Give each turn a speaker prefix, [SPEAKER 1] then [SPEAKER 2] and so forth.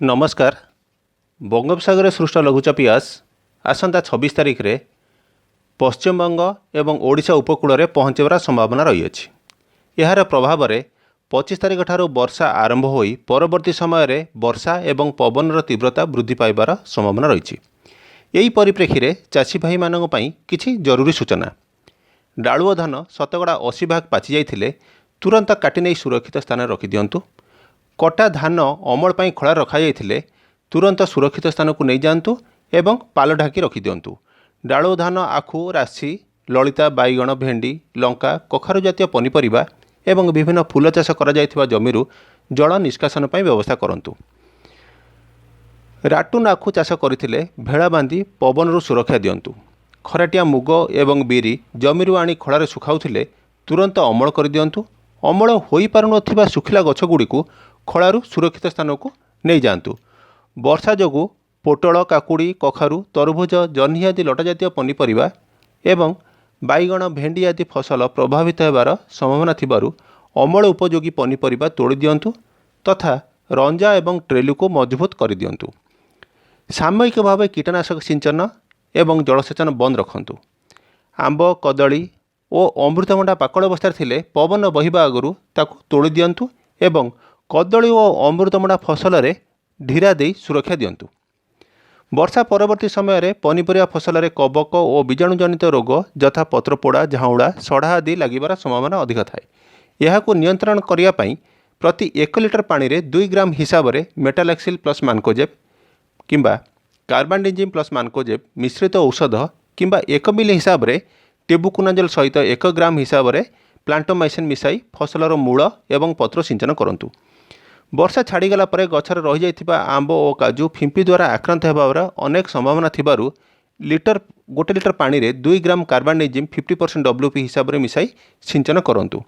[SPEAKER 1] ନମସ୍କାର। ବଙ୍ଗୋପସାଗରରେ ସୃଷ୍ଟ ଲଘୁଚାପ ୟାସ୍ ଆସନ୍ତା 26 ତାରିଖରେ ପଶ୍ଚିମବଙ୍ଗ ଏବଂ ଓଡ଼ିଶା ଉପକୂଳରେ ପହଞ୍ଚିବାର ସମ୍ଭାବନା ରହିଅଛି। ଏହାର ପ୍ରଭାବରେ 25 ତାରିଖ ଠାରୁ ବର୍ଷା ଆରମ୍ଭ ହୋଇ ପରବର୍ତ୍ତୀ ସମୟରେ ବର୍ଷା ଏବଂ ପବନର ତୀବ୍ରତା ବୃଦ୍ଧି ପାଇବାର ସମ୍ଭାବନା ରହିଛି। ଏହି ପରିପ୍ରେକ୍ଷୀରେ ଚାଷୀ ଭାଇମାନଙ୍କ ପାଇଁ କିଛି ଜରୁରୀ ସୂଚନା। ଡାଳୁଅ ଧାନ 80% ଭାଗ ପାଚି ଯାଇଥିଲେ ତୁରନ୍ତ କାଟି ନେଇ ସୁରକ୍ଷିତ ସ୍ଥାନରେ ରଖିଦିଅନ୍ତୁ। କଟା ଧାନ ଅମଳ ପାଇଁ ଖଳାରେ ରଖାଯାଇଥିଲେ ତୁରନ୍ତ ସୁରକ୍ଷିତ ସ୍ଥାନକୁ ନେଇଯାଆନ୍ତୁ ଏବଂ ପାଲ ଢାଙ୍କି ରଖିଦିଅନ୍ତୁ। ଡାଳୁଅ ଧାନ, ଆଖୁ, ରାଶି, ଲଳିତା, ବାଇଗଣ, ଭେଣ୍ଡି, ଲଙ୍କା, କଖାରୁ ଜାତୀୟ ପନିପରିବା ଏବଂ ବିଭିନ୍ନ ଫୁଲ ଚାଷ କରାଯାଇଥିବା ଜମିରୁ ଜଳ ନିଷ୍କାସନ ପାଇଁ ବ୍ୟବସ୍ଥା କରନ୍ତୁ। ରାଟୁନ ଆଖୁ ଚାଷ କରିଥିଲେ ଭେଳା ବାନ୍ଧି ପବନରୁ ସୁରକ୍ଷା ଦିଅନ୍ତୁ। ଖରାଟିଆ ମୁଗ ଏବଂ ବିରି ଜମିରୁ ଆଣି ଖଳାରେ ଶୁଖାଉଥିଲେ ତୁରନ୍ତ ଅମଳ କରିଦିଅନ୍ତୁ। ଅମଳ ହୋଇପାରୁନଥିବା ଶୁଖିଲା ଗଛଗୁଡ଼ିକୁ ଖଳାରୁ ସୁରକ୍ଷିତ ସ୍ଥାନକୁ ନେଇଯାଆନ୍ତୁ। ବର୍ଷା ଯୋଗୁଁ ପୋଟଳ, କାକୁଡ଼ି, କଖାରୁ, ତରଭୁଜ, ଜହ୍ନି ଆଦି ଲଟା ଜାତୀୟ ପନିପରିବା ଏବଂ ବାଇଗଣ, ଭେଣ୍ଡି ଆଦି ଫସଲ ପ୍ରଭାବିତ ହେବାର ସମ୍ଭାବନା ଥିବାରୁ ଅମଳ ଉପଯୋଗୀ ପନିପରିବା ତୋଳି ଦିଅନ୍ତୁ ତଥା ରଞ୍ଜା ଏବଂ ଟ୍ରେଲିକୁ ମଜବୁତ କରିଦିଅନ୍ତୁ। ସାମୟିକ ଭାବେ କୀଟନାଶକ ସିଞ୍ଚନ ଏବଂ ଜଳସେଚନ ବନ୍ଦ ରଖନ୍ତୁ। ଆମ୍ବ, କଦଳୀ ଓ ଅମୃତଭଣ୍ଡା ପାକଳ ଅବସ୍ଥାରେ ଥିଲେ ପବନ ବହିବା ଆଗରୁ ତାକୁ ତୋଳି ଦିଅନ୍ତୁ ଏବଂ କଦଳୀ ଓ ଅମୃତଭଣ୍ଡା ଫସଲରେ ଢିରା ଦେଇ ସୁରକ୍ଷା ଦିଅନ୍ତୁ। ବର୍ଷା ପରବର୍ତ୍ତୀ ସମୟରେ ପନିପରିବା ଫସଲରେ କବକ ଓ ବୀଜାଣୁଜନିତ ରୋଗ ଯଥା ପତ୍ରପୋଡ଼ା, ଝାଉଁଳା, ସଢ଼ା ଆଦି ଲାଗିବାର ସମ୍ଭାବନା ଅଧିକ ଥାଏ। ଏହାକୁ ନିୟନ୍ତ୍ରଣ କରିବା ପାଇଁ ପ୍ରତି 1 ଲିଟର ପାଣିରେ 2 ଗ୍ରାମ ହିସାବରେ ମେଟାଲାକ୍ସିଲ୍ ପ୍ଲସ୍ ମାନକୋଜେବ୍ କିମ୍ବା କାର୍ବାନଡିଜିମ୍ ପ୍ଲସ୍ ମାନକୋଜେବ୍ ମିଶ୍ରିତ ଔଷଧ କିମ୍ବା 1 ମିଲି ହିସାବରେ ଟେବୁକୋନାଜୋଲ ସହିତ 1 ଗ୍ରାମ ହିସାବରେ ପ୍ଲାଣ୍ଟୋମାଇସିନ୍ ମିଶାଇ ଫସଲର ମୂଳ ଏବଂ ପତ୍ର ସିଞ୍ଚନ କରନ୍ତୁ। ବର୍ଷା ଛାଡ଼ିଗଲା ପରେ ଗଛରେ ରହିଯାଇଥିବା ଆମ୍ବ ଓ କାଜୁ ଫିମ୍ପି ଦ୍ୱାରା ଆକ୍ରାନ୍ତ ହେବାର ଅନେକ ସମ୍ଭାବନା ଥିବାରୁ 1 ଲିଟର ପାଣିରେ 2 ଗ୍ରାମ କାର୍ବାନଡିଜିମ୍ 50% WP ହିସାବରେ ମିଶାଇ ସିଞ୍ଚନ କରନ୍ତୁ।